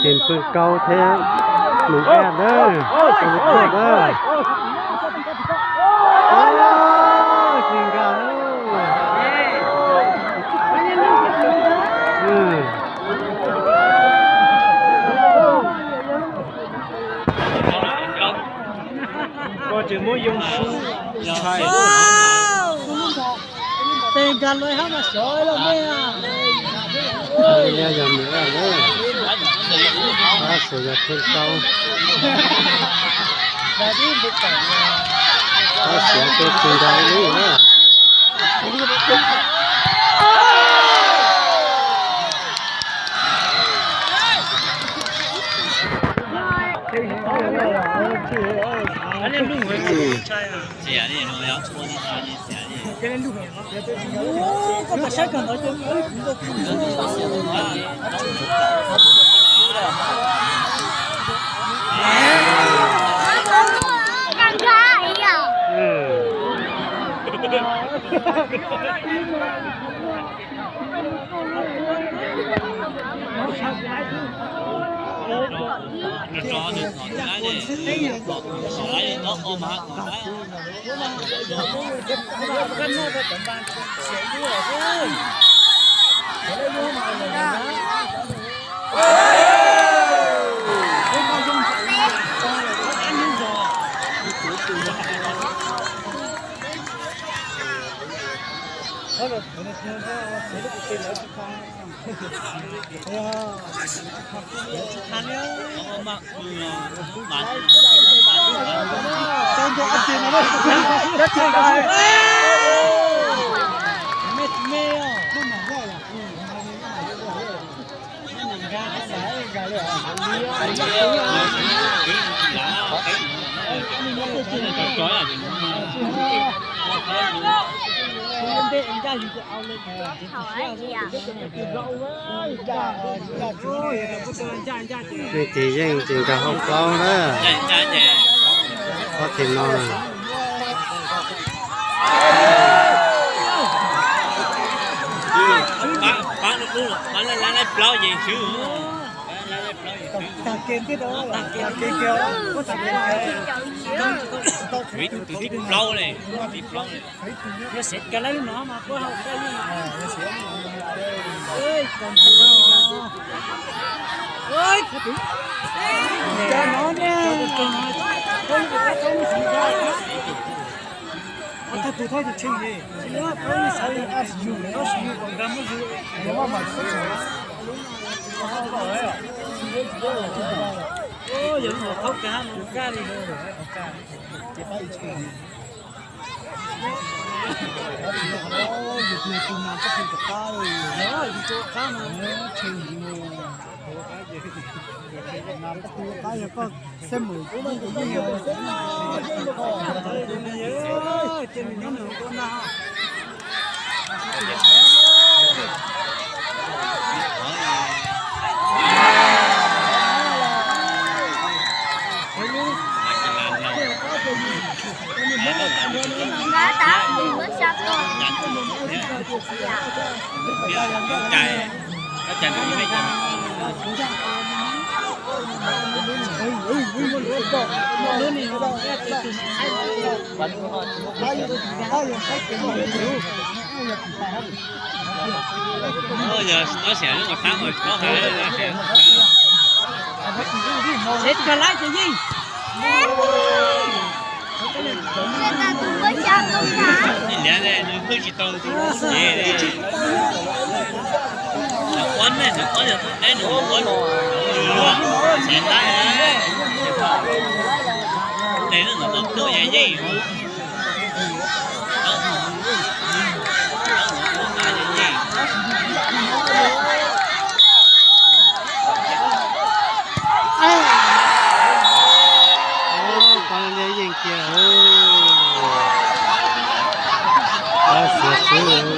Tim Phooj Kaub thiab Mus Daj na, tuaj na. Tsis nkag. Koj tsis muab yoo su. Tes nkag lawm hab mas xyov los me. Liab yog Mus Daj na, tab sis yog Phooj Kaub. Tab sis tuaj tsis nkag li na. Leej Txiv Yeej tsis nkag hauv plaub na. Ob team no na. Tus thib plaub ne, thib plaub ne. Yog xev kawg lawm lub no mas puab hau kawg li. Yog lub no thaub kawg hab no kag li. Ib liab ne, nws pheej tsis tau tus cev ne. Nws quab ne, nws quab yog tus deb, nws quab luag, nws luag, nws tab. Tes no nws tau tuaj ya yeej. Pab yeej kiag. Pab xiav xwb.